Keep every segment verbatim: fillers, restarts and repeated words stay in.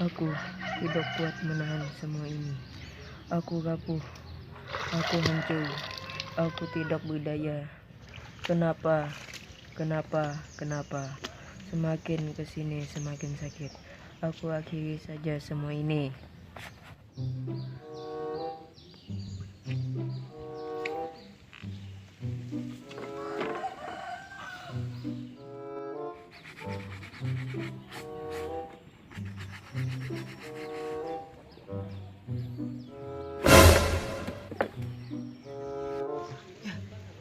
Aku tidak kuat menahan semua ini. Aku rapuh. Aku hancur. Aku tidak berdaya. Kenapa? Kenapa? Kenapa? Semakin kesini semakin sakit. Aku akhiri saja semua ini.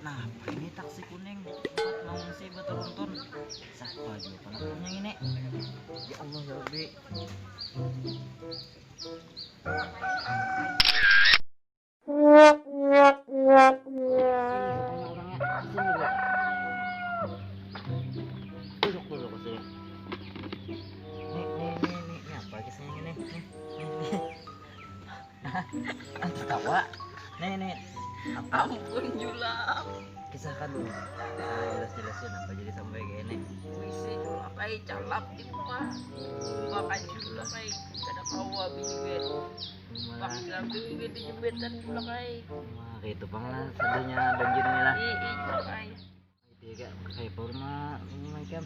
Napa ini taksi kuning? Tempat mengungsi beturuntun. Siapa juga pelakunya ini? Ya Allah ya Rabbi. Ih, orangnya asing juga. Duduk dulu ke sini. Nih, nih, nih, nih, ini apa kisahnya ini? Nih, nih, nih. Nah, tertawa. Nih, nih. Apa? Ampun, Julak. Kisahkan dulu. Nah, jelas-jelasin apa jadi sampai kayak ini. Wisi, Julak ai, calap di muka. Muka kancil, Julak ai. Kada kawa bini gue. Paksa bini gue di jembatan, Julak ai. Wah, itu pang lah sadanya banjir ini lah. Ih, ih, Julak ai. Dia kayak kayak apa rumah ini macam.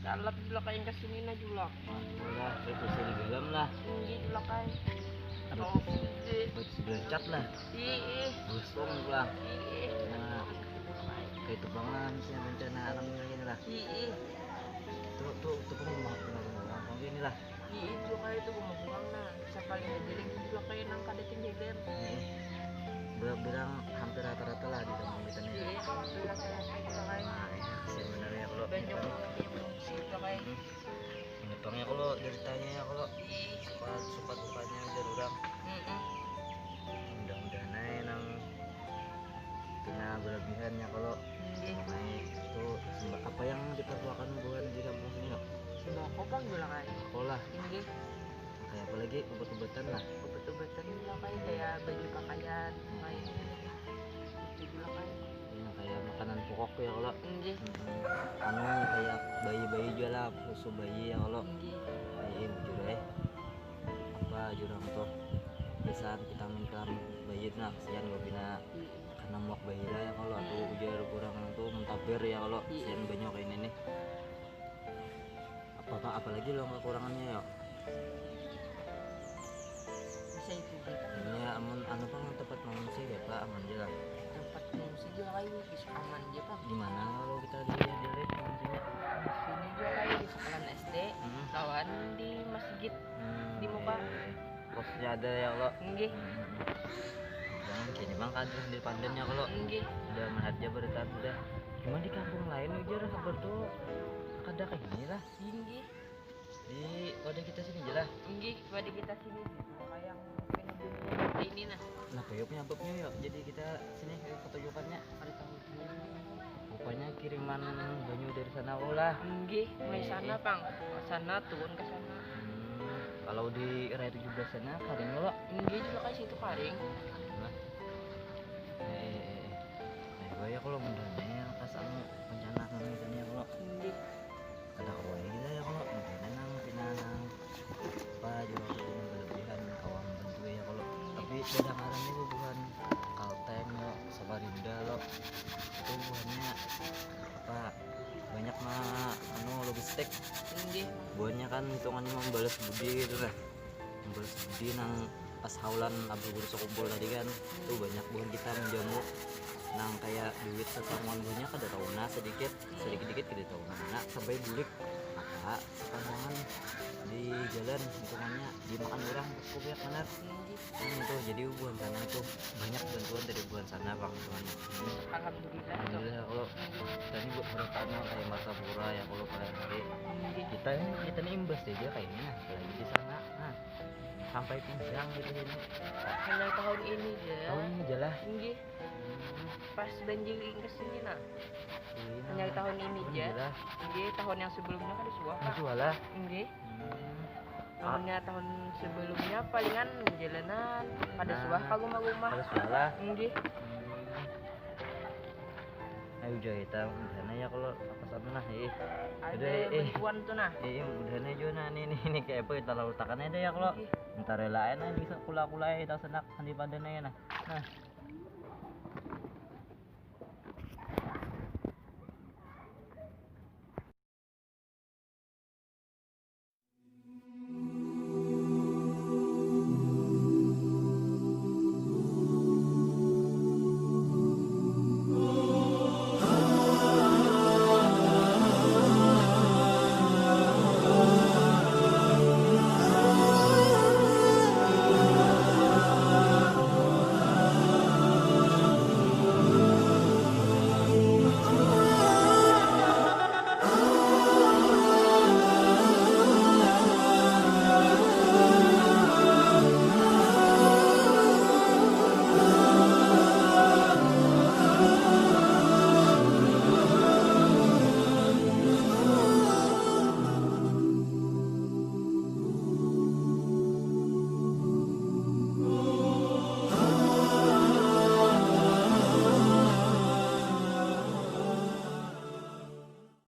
Calap, Julak ai, yang kesini nah, Julak. Udah, itu sih di dalam lah. Tinggi, Julak ai. Ada Terus gede. Buat sebelah cat lah. Ih, ih, Bagus banget pulang. ih, ih. Nah, kayak itu banget sih rencana alam ini lah. Ih, ih. Tuh, tuh, tuh pun mau kenal orang kayak ini lah. Ih, itu kayak itu gue mau pulang nah. Bisa paling gede lagi, Julak ai, nang kada tinggi dem. Nih, bilang-bilang hampir rata-rata lah di kampung kita nih. Ih, itu laki-laki, Julak ai. Nah, ya, sebenarnya kalau Banyak orang yang mengungsi, Julak ai. Menyepangnya kalau deritanya ya kalau Ih, suka suka dukanya ujar orang. mm-mm. Mudah-mudahan aja nang pina berlebihannya kalau Ih, naik itu sembah apa yang diperluakan buat di kampung sini kok? Sembako pang, Julak ai. Sekolah Inggih, kayak apa lagi ubat-ubatan lah. Obat-obatan, Julak ai, kayak baju pakaian, kayak itu, Julak ai. Ini kayak makanan pokok ya kalau Inggih, anu kayak bayi-bayi juga lah, susu bayi ya kalau inggih. Iya bujur eh apa jurang tuh biasaan vitamin vitamin bayi nah kasihan gue bina karena muak bayi lah ya kalau atau ujar kurang tuh mentaber ya kalau kasihan banyak kayak ini nih. Apa apa apalagi lo kekurangannya ya? Bisa itu juga. Ini ya amun anu pang tempat mengungsi ya pak aman aja lah. Tempat mengungsi juga kayak bisa aman aja, Pak. Gimana kalau kita di di lift mengungsinya? Sini juga kayak di sekolahan S D, Hmm. Lawan di masjid Hmm, di muka. Iya, iya. Posnya ada ya kalau. Inggih, Jangan kini bang kan terus di pandannya kalau inggih. Udah melihat aja berita sudah. Cuma di kampung lain ujar kabar tuh kada kayak gini lah. Inggih, Di wadah kita sini aja lah. inggih. Pada kita sini sih, kayak yang kena bumi ini nah. Kenapa yuk penyebabnya yuk? Jadi kita sini ke ketujukannya. Ada tahu. Rupanya kiriman banyu dari sana ulah. Inggih, mulai Eh, sana eh. Pang. Sana turun ke sana. Hmm, kalau di raya tujuh belas sana kadang lo. Inggih juga kayak situ paling. Nah. Eh, eh, eh. Nah, gue ya kalau menurutnya pas anu rencana kami tadi ya kalau Inggih. kada kawa ya kita ya kalau menurutnya nang pina nang apa juga aku punya kelebihan kawan bantu ya kalau tapi beda ngaran itu bukan kalteng lo Samarinda lo itu buhannya apa banyak mah anu logistik Inggih. buhannya kan hitungannya membalas budi gitu lah membalas budi nang pas haulan abah guru sekumpul tadi kan itu banyak buhan kita menjamu nang kayak duit sesamuan buhannya kada tahu nah sedikit sedikit dikit kada tahu nah sampai bulik apa sepanjangan di jalan hitungannya dimakan orang kupiak benar Inggih. Nah, itu jadi buhan sana itu banyak bantuan dari buhan sana bang teman Alhamdulillah. alhamdulillah kalau kita ini buat mereka kayak Martapura ya kalau kalian hari Inggih. kita ini kita ini imbas aja kayaknya nah apalagi di sana nah sampai pinggang gitu ini Hanya tahun ini aja. tahun ini aja lah Inggih. Pas banjir ke sini nah. Ini Hanya tahun ini aja. aja lah Inggih, tahun yang sebelumnya kada suah, Pak. itu lah Inggih. Hmm, Tahunnya tahun sebelumnya palingan jalanan kada suah ka rumah-rumah. Harus lah Inggih. Hmm. Ayo, udah kita, udah ya kalau apa sana nah, ih. Ada Udah, eh. Beripuan tuh nah. Ih, udah jua nah, nih, nih, nih, kayak apa kita lautakan aja ya kalau. Entar lain aja bisa kula-kulai, kita sendak di pada nih nah. Nah,